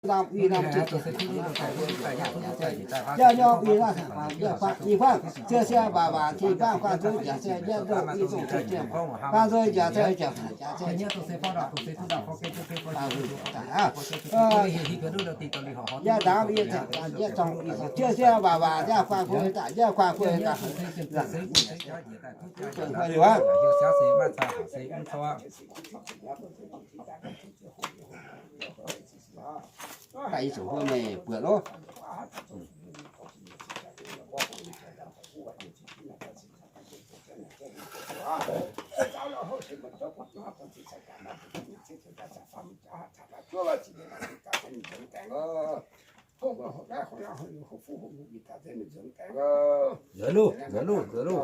norm i norm zinh ziangx, jauv nyorng i norm, i faang, ziouc siang waac waac cing baamh guanh zunv jaax se yietv nzungh i zungh zinh ziangx, guanh zunv jaax se jaax se, yietv ndaamv i, yietv zong i, ziouc siang waac waac ziangh guanh guanh daaih, ziangh guanh guanh daaih. Daaih i zungv mbuo meih buatc loh. Nzuonx loh, nzuonx loh, nzuonx loh.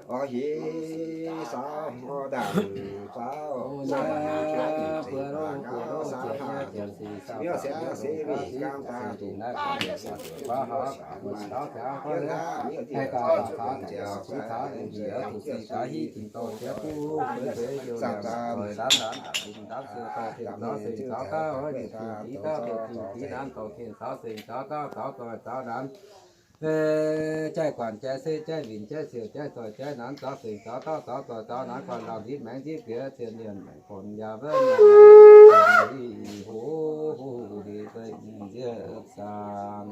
Oc, hieh saauv, ndaangc saauv, saauv, saauv, jaiv guanc jaiv se jaiv winc jaiv siouc jaiv zoih jaiv naanc zaux sengx zaux dauh zaux zoih zaux naanc guanh laangh nzipv maengx nzipv bieqc cien mienh maengx fon yaac mbenv hoc nziev saang.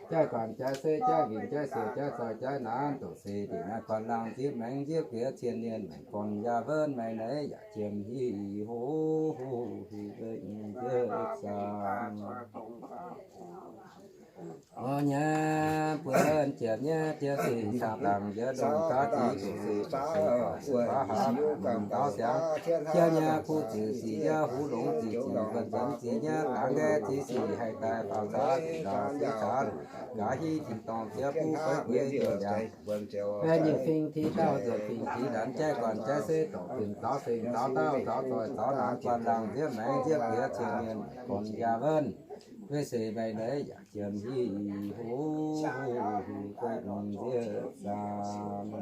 Jaiv guanc jaiv se jaiv winc jaiv siouc jaiv zoih jaiv naanc doqc se dingc naaiv guanh laangh nzipv maengx nzipv bieqc cien mienh maengx fon yaac mbenv maengx neix yaac jiem hiuv hiuv hiuv nziev saang. Oc, nyei buonv jiex nyei jiex singx caux dangc njiec ndongh gaav dix doqc se doqc se baav haav gauh mingh ndaauv siangx. Jiex nyei kuv ziux ziqc nyei huv longx ziqc ziqc guanh nzuonx ziqc nyei dangx nqaeqv ziqc sic haih daaih faaux caax gaax sic caax gaax hiv tin-dorngh ziex buv feix gueix njiec liangx. Nyungc fingx ti dauh nzuonx fingx ti ndanc jaiv guanc jaiv se doqc fingx zaux sengx zaux dauh zaux zoih zaux naanc guanh laangh nziev maengx nziev bieqc cien mienh maengx gorn yaac mbenv. Weic se maengx neix yaac jiem hiuv hiuv gueix nziev saang.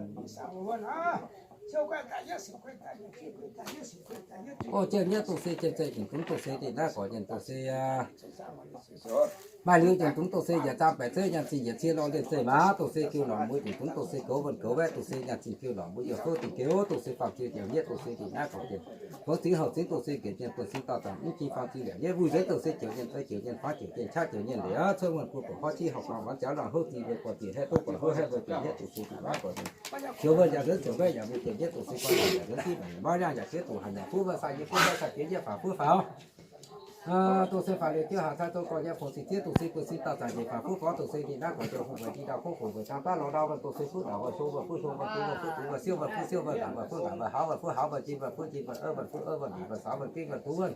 Oc, jiem nyei doqc se jiem zeiv jiem dungx doqc se dingc naaiv gorx jiem doqc se aqv. Maaih liuz jiem dungx doqc se njiec zaang baeqc zeiv nyaanh zingh njiec cie lorh lienh zeiv maaz doqc se jiu lorqc mbuo jiem dungx doqc se goux wuonh goux waeqv doqc se nyaanh zingh jiu lorqc mbuo yaac fouv dingc geux doqc se faam jiu jiem nyei doqc se dingc naaiv gorx jiem. Goux zingx houc zingx doqc se nqenc jiem buonv sin dauh zanc mv jing faam zingh liac nyei wuic nzengc doqc se jiex nyei fei jiex nyei faav jiex nyei qaqv jiex nyei leiz aqv. Cuotv wuonh buo bouc hov qiex hauh guangc muonz jaax laangc houv zingh mbuo buatc bieqc haeqv duqv buatc houv haeqv mbuo bieqc nyei doqc se dingc naaiv gorx jiem. Qiex wuonh yaac nzuonx ziouc mbaeqv yaac mbuo bieqc nyei doqc se guanh yaac nzuonx zipv maengc mbaauv yangh yaac qiex zuqc hanc yaac fuqv wuov sai nyei fuqv wuov sai jiex nyei faaux fuqv faaux. Doqc se faaux liuz jienv haaix cai zoux gorx nyei fongc sic zieqv doqc se buonv sin dauh zanc njiec faaux fuqv faaux doqc se dingc naaiv gorx jiem hungh weic dinh ndau kouv hoc weic dang baav lorz ndau wuonh doqc se fuqv ndauc wuonh shong wuonh fuqv shong wuonh dungz wuonh fuqv dungz wuonh siouv wuonh fuqv siouv wuonh nqanc wuonh fuqv nqanc wuonh hauv wuonh fuqv hauv wuonh jinh wuonh fuqv jinh wuonh euv wuonh fuqv euv wuonh mic wuonh saaux wuonh gengh wuonh tungx wuonh.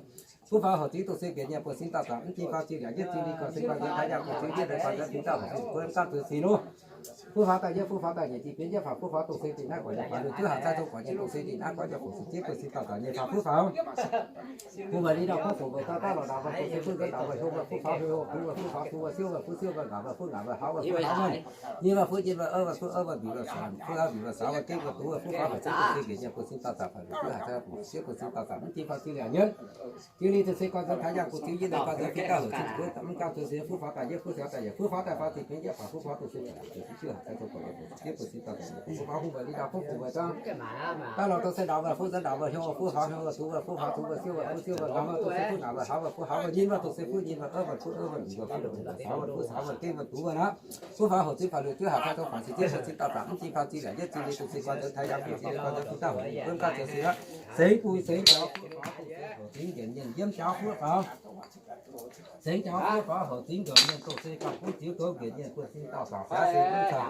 Fuqv faaux houc zingx doqc se nqenc nyei buonv sin dauh zanc mv jing faam zingh liac nyei zingh li gorx se guanh nzuonx taaix yangh gu'nyuoz zingv nyei deix guanh nzuonx dingc dauh hoc zingh buonv gapv zueiz sic nor. Fuqv faaux daaih yietv fuqv faaux daaih nyiec zingh bienv yietv faaux fuqv faaux doqc se dingc naaiv gorx nyei faaux liuz jienv haaix cai zoux gorx nyei doqc se dingc naaiv gorx nyei fongc sic zieqv buonv sin dauh zanc nyei faaux fuqv faaux. Bun maaih liuz ndau kouv hoc weic dang baav lorz ndau wuonh doqc se fuqv ndau wuonh shong wuonh fuqv faaux heuc dungz wuonh fuqv faaux dungz wuonh siouv wuonh fuqv siouv wuonh nqanc wuonh fuqv nqanc wuonh hauv wuonh fuqv hauv wuonh. Nyei wuonh fuqv jinh wuonh euv wuonh fuqv euv wuonh mic wuonh saaux fuqv hauv mic wuonh saaux wuonh gengh wuonh dungz wuonh fuqv faaux haic zieqv doqc se nqenc nyei buonv sin dauh zanc faaux liuz jienv haaix cai fongc sic zieqv buonv sin dauh zanc mv jing faam zingh liac nyei. Jiu li doqc se guanh nzuonx taaix yangh gu'nyuoz zingv nyei deix guanh nzuonx dingc dauh hoc zingh buonv mv jang zueiz sic fuqv faaux daaih yietv fuqv faaux daaih nyiec fuqv faaux daaih faaux zingh bienv yietv faaux fuqv faaux doqc se dingc naaiv gorx jiem Daaih lorz dongh se ndaaux wuov fuqv ndaaux wuov hnyouv, fuqv faaux hnyouv, duqv wuov fuqv faaux duqv wuov siouv wuov, fuqv siouv wuov, naaiv wuov dongh se fuqv ndaaux wuov haav wuov, fuqv haav wuov nyinv wuov, dongh se fuqv nyinv wuov, ov wuov, fuqv ov wuov, luc wuov, fuqv ov wuov, fuqv haav wuov, gengh wuov, duqv wuov naaiv. Fuqv faaux hoqc zingv faaux luoqc juov haac faix zong faaux ciex jienv faaux zingv dauh zaangc mv zingh faaux zingh laaic jienv zingh liuz dongh se guan zoux taaix yangh guv zingh guan zoux fuqv dauh hoqc zingv wuov gaav zoux se aqv. Sengx bun sengx jaux fuqv faaux hoqc zingv njiec mienh yiem jaux fuqv faaux. Sengx jaux fuqv faaux hoqc zingv njiec mienh dongh se gauh gunv ziux gouv njiec mienh buonv-sin dauh zaangc siav se gunv caux